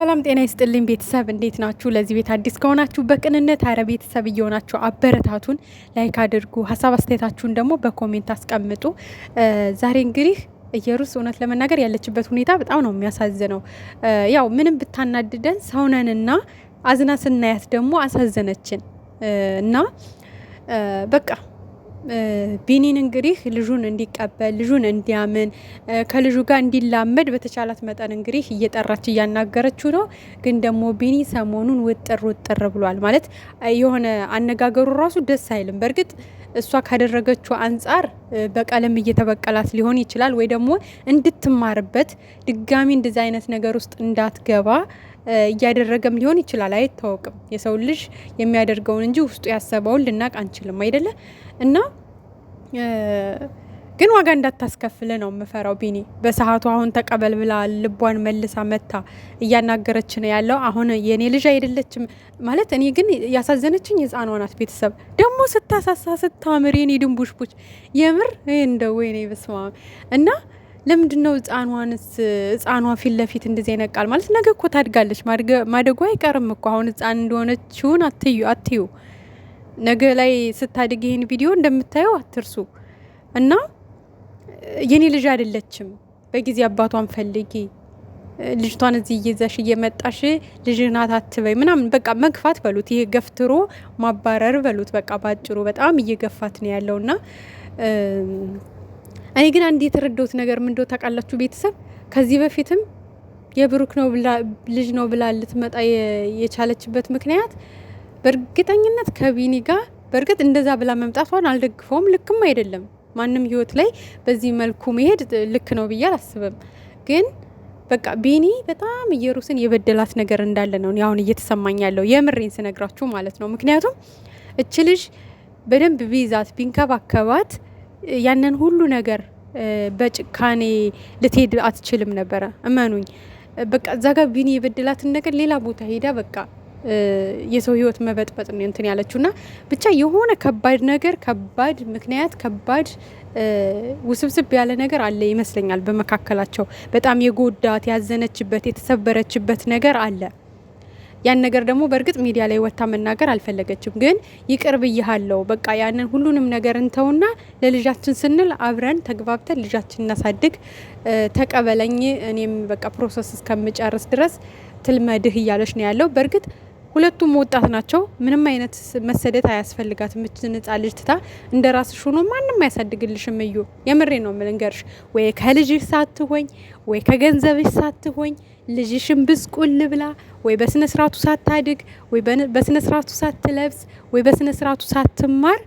ሰላም ጤና ይስጥልኝ ቤተሰብ፣ እንዴት ናችሁ? ለዚህ ቤት አዲስ ከሆናችሁ በቅንነት አረ ቤተሰብ እየሆናችሁ አበረታቱን፣ like አድርጉ፣ ሀሳብ አስተያየታችሁን ደግሞ በ comment አስቀምጡ። ዛሬ እንግዲህ እየሩስ እውነት ለመናገር ያለችበት ሁኔታ በጣም ነው የሚያሳዝነው። ያው ምንም ብታናድደን ሰውነንና አዝና ስናያት ደግሞ አሳዘነችን እና በቃ ቢኒን እንግዲህ ልጁን እንዲቀበል፣ ልጁን እንዲያምን፣ ከልጁ ጋር እንዲላመድ በተቻላት መጠን እንግዲህ እየጠራች እያናገረችው ነው። ግን ደግሞ ቢኒ ሰሞኑን ውጥር ውጥር ብሏል። ማለት የሆነ አነጋገሩ ራሱ ደስ አይልም። በእርግጥ እሷ ካደረገችው አንጻር በቀለም እየተበቀላት ሊሆን ይችላል፣ ወይ ደግሞ እንድትማርበት ድጋሚ እንደዚህ አይነት ነገር ውስጥ እንዳትገባ እያደረገም ሊሆን ይችላል። አይታወቅም። የሰው ልጅ የሚያደርገውን እንጂ ውስጡ ያሰበውን ልናቅ አንችልም፣ አይደለ? እና ግን ዋጋ እንዳታስከፍል ነው የምፈራው። ቢኒ በሰዓቱ አሁን ተቀበል ብላ ልቧን መልሳ መታ እያናገረች ነው ያለው። አሁን የኔ ልጅ አይደለችም ማለት፣ እኔ ግን ያሳዘነችኝ ህፃኗ ናት። ቤተሰብ ደግሞ ስታሳሳ ስታምር የኔ ድንቡሽቡሽ የምር እንደ ወይኔ በስመ አብ። እና ለምንድን ነው ህፃኗንስ ህፃኗ ፊት ለፊት እንደዚህ አይነት ቃል ማለት? ነገ እኮ ታድጋለች፣ ማደጓ አይቀርም እኮ። አሁን ህፃን እንደሆነችውን አትዩ አትዩ፣ ነገ ላይ ስታድግ ይህን ቪዲዮ እንደምታየው አትርሱ። እና የኔ ልጅ አይደለችም፣ በጊዜ አባቷን ፈልጊ፣ ልጅቷን እዚህ እየዛሽ እየመጣሽ ልጅ ናት አትበይ ምናምን፣ በቃ መግፋት በሉት፣ ይሄ ገፍትሮ ማባረር በሉት። በቃ ባጭሩ በጣም እየገፋት ነው ያለውና እኔ ግን አንድ የተረዳሁት ነገር ምን እንደው ታውቃላችሁ ቤተሰብ፣ ከዚህ በፊትም የብሩክ ነው ብላ ልጅ ነው ብላ ልትመጣ የቻለችበት ምክንያት በእርግጠኝነት ከቢኒ ጋር፣ በእርግጥ እንደዛ ብላ መምጣቷን አልደግፈውም፣ ልክም አይደለም። ማንም ህይወት ላይ በዚህ መልኩ መሄድ ልክ ነው ብዬ አላስብም። ግን በቃ ቢኒ በጣም እየሩስን የበደላት ነገር እንዳለ ነው አሁን እየተሰማኝ ያለው፣ የምሬን ስነግራችሁ ማለት ነው። ምክንያቱም እች ልጅ በደንብ ቢይዛት ቢንከባከባት ያንን ሁሉ ነገር በጭካኔ ልትሄድ አትችልም ነበረ። እመኑኝ። በቃ እዛ ጋር ቢኒ የበደላትን ነገር ሌላ ቦታ ሄዳ በቃ የሰው ህይወት መበጥበጥ ነው እንትን ያለችው። ና ብቻ የሆነ ከባድ ነገር፣ ከባድ ምክንያት፣ ከባድ ውስብስብ ያለ ነገር አለ ይመስለኛል በመካከላቸው። በጣም የጎዳት፣ ያዘነችበት፣ የተሰበረችበት ነገር አለ። ያን ነገር ደግሞ በእርግጥ ሚዲያ ላይ ወጥታ መናገር አልፈለገችም። ግን ይቅር ብያለሁ፣ በቃ ያንን ሁሉንም ነገር እንተውና ለልጃችን ስንል አብረን ተግባብተን ልጃችን እናሳድግ፣ ተቀበለኝ፣ እኔም በቃ process እስከምጨርስ ድረስ ትልመድህ እያለች ነው ያለው። በእርግጥ ሁለቱም ወጣት ናቸው። ምንም አይነት መሰደት አያስፈልጋትም። እችን ህጻን ልጅ ትታ እንደ ራስሽ ሆኖ ማንም አያሳድግልሽም። እዩ የምሬ ነው የምልንገርሽ፣ ወይ ከልጅሽ ሳትሆኝ ወይ ከገንዘብሽ ሳትሆኝ ልጅሽን ብስቁል ብላ ወይ በስነ ስርዓቱ ሳታድግ ወይ በስነ ስርዓቱ ሳትለብስ ወይ በስነ ስርዓቱ ሳትማር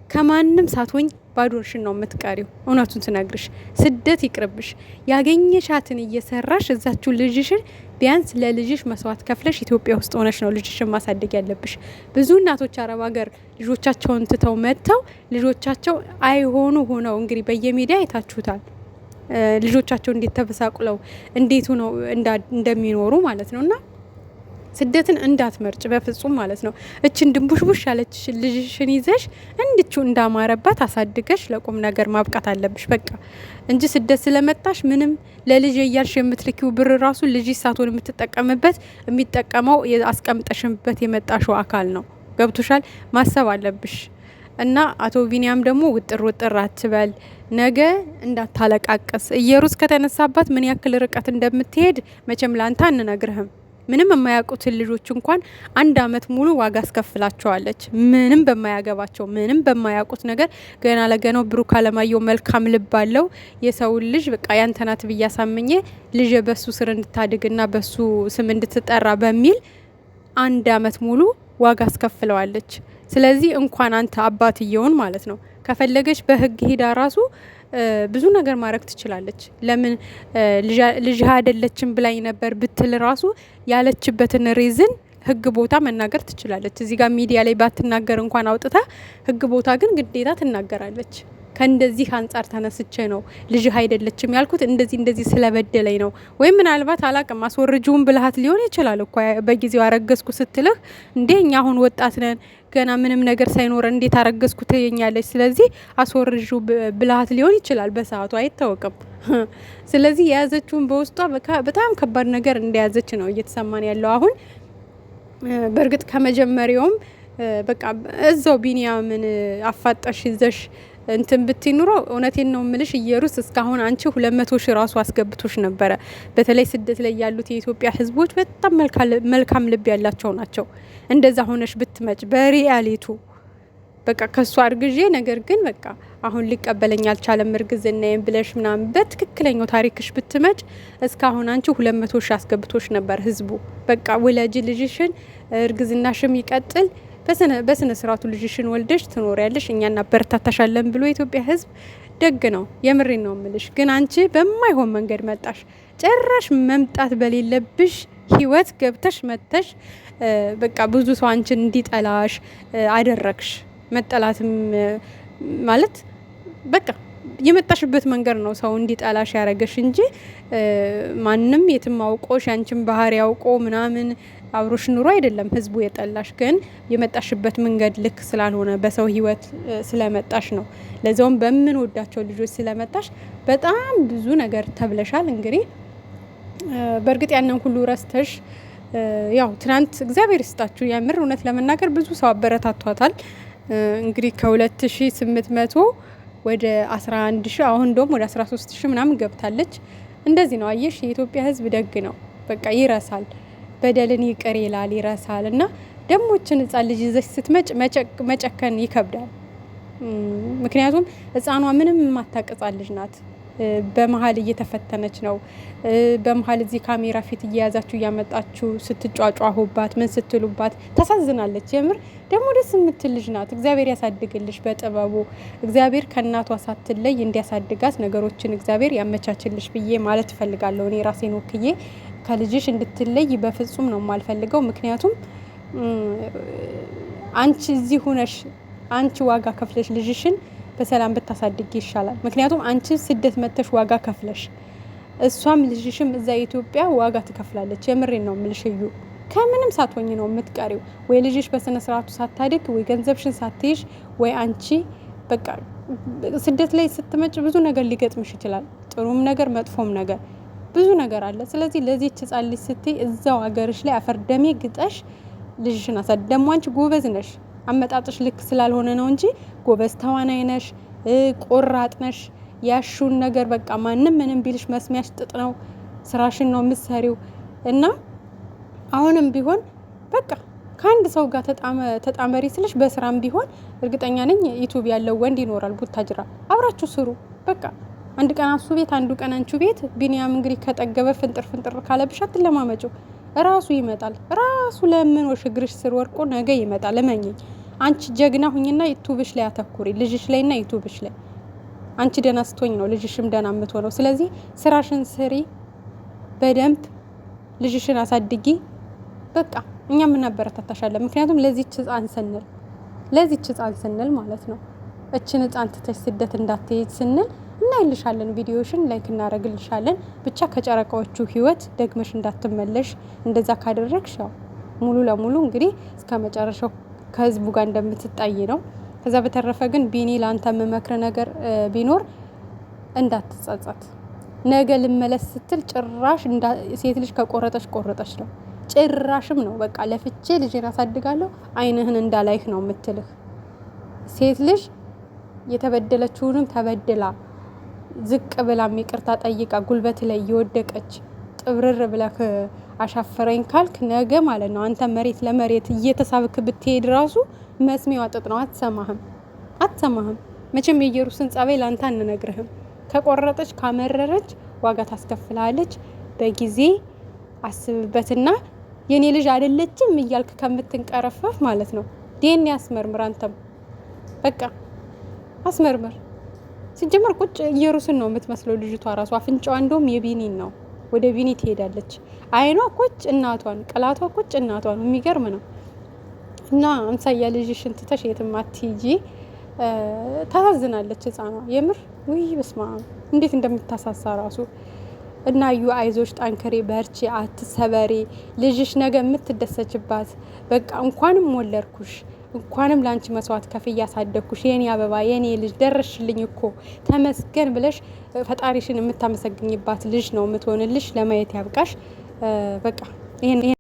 ከማንም ሳትሆኝ ባዶሽን ነው የምትቀሪው። እውነቱን ስነግርሽ ስደት ይቅርብሽ። ያገኘሻትን እየሰራሽ እዛችሁ ልጅሽን ቢያንስ ለልጅሽ መስዋዕት ከፍለሽ ኢትዮጵያ ውስጥ ሆነሽ ነው ልጅሽን ማሳደግ ያለብሽ። ብዙ እናቶች አረብ ሀገር ልጆቻቸውን ትተው መጥተው ልጆቻቸው አይሆኑ ሆነው እንግዲህ በየሚዲያ አይታችሁታል። ልጆቻቸው እንዴት ተበሳቁለው እንዴት ሆነው እንደሚኖሩ ማለት ነው። እና ስደትን እንዳትመርጭ በፍጹም ማለት ነው። እችን ድንቡሽቡሽ ያለች ልጅሽን ይዘሽ እንድቹ እንዳማረባት አሳድገሽ ለቁም ነገር ማብቃት አለብሽ በቃ፣ እንጂ ስደት ስለመጣሽ ምንም ለልጅ እያልሽ የምትልኪው ብር ራሱ ልጅ ሳትሆን የምትጠቀምበት፣ የሚጠቀመው አስቀምጠሽበት የመጣሽው አካል ነው። ገብቶሻል? ማሰብ አለብሽ። እና አቶ ቢኒያም ደግሞ ውጥር ውጥር አትበል፣ ነገ እንዳታለቃቅስ። እየሩስ ከተነሳባት ምን ያክል ርቀት እንደምትሄድ መቼም ላንተ አንነግርህም። ምንም የማያውቁትን ልጆች እንኳን አንድ አመት ሙሉ ዋጋ አስከፍላቸዋለች። ምንም በማያገባቸው፣ ምንም በማያውቁት ነገር። ገና ለገናው ብሩክ አለማየሁ መልካም ልብ አለው። የሰውን ልጅ በቃ ያንተ ናት ብዬ አሳምኜ ልጅ በሱ ስር እንድታድግና በሱ ስም እንድትጠራ በሚል አንድ አመት ሙሉ ዋጋ አስከፍለዋለች። ስለዚህ እንኳን አንተ አባትየውን ማለት ነው፣ ከፈለገች በህግ ሄዳ ራሱ ብዙ ነገር ማድረግ ትችላለች። ለምን ልጅህ አይደለችም ብላኝ ነበር ብትል ራሱ ያለችበትን reason ህግ ቦታ መናገር ትችላለች። እዚህ ጋር ሚዲያ ላይ ባትናገር እንኳን አውጥታ ህግ ቦታ ግን ግዴታ ትናገራለች። ከእንደዚህ አንጻር ተነስቼ ነው ልጅህ አይደለችም ያልኩት፣ እንደዚህ እንደዚህ ስለበደለኝ ነው። ወይም ምናልባት አላቅም አስወርጅውን ብልሃት ሊሆን ይችላል እኮ በጊዜው አረገዝኩ ስትልህ፣ እንዴ እኛ አሁን ወጣት ነን ገና ምንም ነገር ሳይኖረ እንዴት አረገዝኩ ትየኛለች። ስለዚህ አስወርጁ ብልሃት ሊሆን ይችላል በሰዓቱ አይታወቅም። ስለዚህ የያዘችውን በውስጧ በጣም ከባድ ነገር እንደያዘች ነው እየተሰማን ያለው አሁን። በእርግጥ ከመጀመሪያውም በቃ እዛው ቢንያምን አፋጠሽ ይዘሽ እንትን ብትይ ኑሮ እውነቴን ነው ምልሽ እየሩስ እስካሁን አንቺ 200,000 ራሱ አስገብቶሽ ነበረ። በተለይ ስደት ላይ ያሉት የኢትዮጵያ ሕዝቦች በጣም መልካም ልብ ያላቸው ናቸው። እንደዛ ሆነሽ ብትመጭ በ reality ው በቃ ከሱ አርግዤ ነገር ግን በቃ አሁን ሊቀበለኝ አልቻለም እርግዝናዬን ብለሽ ምናምን በትክክለኛው ታሪክሽ ብትመጭ እስካሁን አንቺ 200,000 አስገብቶሽ ነበር ህዝቡ። በቃ ውለጅ ልጅሽን፣ እርግዝናሽም ይቀጥል በስነ ስርዓቱ ልጅሽን ወልደሽ ትኖሪያለሽ፣ እኛ እናበረታታሻለን ብሎ የኢትዮጵያ ህዝብ ደግ ነው። የምሬን ነው ምልሽ። ግን አንቺ በማይሆን መንገድ መጣሽ። ጭራሽ መምጣት በሌለብሽ ህይወት ገብተሽ መጥተሽ በቃ ብዙ ሰው አንቺን እንዲጠላሽ አደረግሽ። መጠላትም ማለት በቃ የመጣሽበት መንገድ ነው ሰው እንዲጠላሽ ያረገሽ እንጂ ማንም የትም አውቆሽ ያንቺን ባህሪ አውቆ ምናምን አብሮሽ ኑሮ አይደለም ህዝቡ የጠላሽ። ግን የመጣሽበት መንገድ ልክ ስላልሆነ በሰው ህይወት ስለመጣሽ ነው። ለዚያውም በምንወዳቸው ልጆች ስለመጣሽ በጣም ብዙ ነገር ተብለሻል። እንግዲህ በእርግጥ ያንን ሁሉ ረስተሽ ያው ትናንት እግዚአብሔር ይስጣችሁ። የምር እውነት ለመናገር ብዙ ሰው አበረታቷታል። እንግዲህ ከ2800 ወደ 11,000 አሁን እንደውም ወደ 13,000 ምናምን ገብታለች። እንደዚህ ነው አየሽ፣ የኢትዮጵያ ህዝብ ደግ ነው። በቃ ይረሳል፣ በደልን ይቅር ይላል፣ ይረሳል። እና ደሞችን ህጻን ልጅ ይዘሽ ስትመጭ መጨከን ይከብዳል። ምክንያቱም ህጻኗ ምንም የማታውቅ ህጻን ልጅ ናት። በመሀል እየተፈተነች ነው። በመሀል እዚህ ካሜራ ፊት እየያዛችሁ እያመጣችሁ ስትጫጫሁባት ምን ስትሉባት ታሳዝናለች። የምር ደግሞ ደስ የምትል ልጅ ናት። እግዚአብሔር ያሳድግልሽ በጥበቡ እግዚአብሔር ከእናቷ ሳትለይ እንዲያሳድጋት ነገሮችን እግዚአብሔር ያመቻችልሽ ብዬ ማለት እፈልጋለሁ። እኔ ራሴን ወክዬ ከልጅሽ እንድትለይ በፍጹም ነው የማልፈልገው። ምክንያቱም አንቺ እዚህ ሁነሽ አንቺ ዋጋ ከፍለሽ ልጅሽን በሰላም ብታሳድግ ይሻላል። ምክንያቱም አንቺ ስደት መጥተሽ ዋጋ ከፍለሽ እሷም ልጅሽም እዛ ኢትዮጵያ ዋጋ ትከፍላለች። የምሬን ነው የምልሽ እዩ ከምንም ሳትሆኝ ነው የምትቀሪው። ወይ ልጅሽ በስነ ስርዓቱ ሳታድግ፣ ወይ ገንዘብሽን ሳትይሽ፣ ወይ አንቺ በቃ ስደት ላይ ስትመጭ ብዙ ነገር ሊገጥምሽ ይችላል። ጥሩም ነገር መጥፎም ነገር ብዙ ነገር አለ። ስለዚህ ለዚህች ሕፃን ልጅ ስትይ እዛው ሀገርሽ ላይ አፈር ደሜ ግጠሽ ልጅሽን አሳድ። ደግሞ አንቺ ጎበዝ ነሽ። አመጣጥሽ ልክ ስላልሆነ ነው እንጂ ጎበዝ ተዋናይ ነሽ፣ ቆራጥ ነሽ። ያሹን ነገር በቃ ማንም ምንም ቢልሽ መስሚያሽ ጥጥ ነው። ስራሽን ነው የምትሰሪው እና አሁንም ቢሆን በቃ ከአንድ ሰው ጋር ተጣመሪ ስልሽ በስራም ቢሆን እርግጠኛ ነኝ ዩቱብ ያለው ወንድ ይኖራል ቡታጅራ፣ አብራችሁ ስሩ። በቃ አንድ ቀን እሱ ቤት፣ አንዱ ቀን አንቺ ቤት። ቢኒያም እንግዲህ ከጠገበ ፍንጥር ፍንጥር ካለብሽ አትለማመጪው። ራሱ ይመጣል። ራሱ ለምኖሽ እግርሽ ስር ወርቆ ነገ ይመጣል። እመኚኝ። አንቺ ጀግና ሁኝና ዩቱብሽ ላይ አተኩሪ፣ ልጅሽ ላይና ዩቱብሽ ላይ። አንቺ ደህና ስትሆኝ ነው ልጅሽም ደህና የምትሆነው። ስለዚህ ስራሽን ስሪ በደንብ ልጅሽን አሳድጊ። በቃ እኛም እናበረታታሻለን። ምክንያቱም ለዚች ህፃን ስንል ለዚች ህፃን ስንል ማለት ነው እችን ህፃን ትተሽ ስደት እንዳትሄጅ ስንል እናይልሻለን፣ ቪዲዮሽን like እናደርግልሻለን። ብቻ ከጨረቃዎቹ ህይወት ደግመሽ እንዳትመለሽ። እንደዛ ካደረግሽ ያው ሙሉ ለሙሉ እንግዲህ እስከ መጨረሻው ከህዝቡ ጋር እንደምትጣይ ነው። ከዛ በተረፈ ግን ቢኒ ለአንተ የምመክር ነገር ቢኖር እንዳትጸጸት። ነገ ልመለስ ስትል ጭራሽ ሴት ልጅ ከቆረጠች ቆረጠች ነው። ጭራሽም ነው በቃ ለፍቼ ልጄን አሳድጋለሁ አይንህን እንዳላይህ ነው የምትልህ። ሴት ልጅ የተበደለችውንም ተበድላ ዝቅ ብላ ይቅርታ ጠይቃ ጉልበት ላይ እየወደቀች ጥብርር ብለህ አሻፈረኝ ካልክ ነገ ማለት ነው አንተ መሬት ለመሬት እየተሳብክ ብትሄድ ራሱ መስሚያዋ ጥጥ ነው። አትሰማህም፣ አትሰማህም። መቼም የኢየሩስን ጸባይ ለአንተ አንነግርህም። ከቆረጠች ካመረረች ዋጋ ታስከፍላለች። በጊዜ አስብበትና የኔ ልጅ አይደለችም እያልክ ከምትንቀረፈፍ ማለት ነው ዲኤንኤ አስመርምር። አንተም በቃ አስመርምር። ሲጀመር ቁጭ ኢየሩስን ነው የምትመስለው ልጅቷ ራሱ አፍንጫዋ እንደውም የቢኒን ነው። ወደ ቢኒ ትሄዳለች። አይኗ ቁጭ እናቷን፣ ቅላቷ ቁጭ እናቷን። የሚገርም ነው። እና አምሳያ ልጅሽን ትተሽ የትም አትሂጂ። ታሳዝናለች ህፃኗ የምር ውይ በስመ አብ እንዴት እንደምታሳሳ ራሱ። እና እዩ አይዞሽ፣ ጠንክሪ፣ በርቺ፣ አትሰበሪ። ልጅሽ ነገ የምትደሰችባት በቃ እንኳንም ወለድኩሽ እንኳንም ለአንቺ መስዋዕት ከፍ እያሳደግኩሽ የኔ አበባ የኔ ልጅ ደረሽልኝ እኮ ተመስገን ብለሽ ፈጣሪሽን የምታመሰግኝባት ልጅ ነው የምትሆንልሽ። ለማየት ያብቃሽ። በቃ ይሄን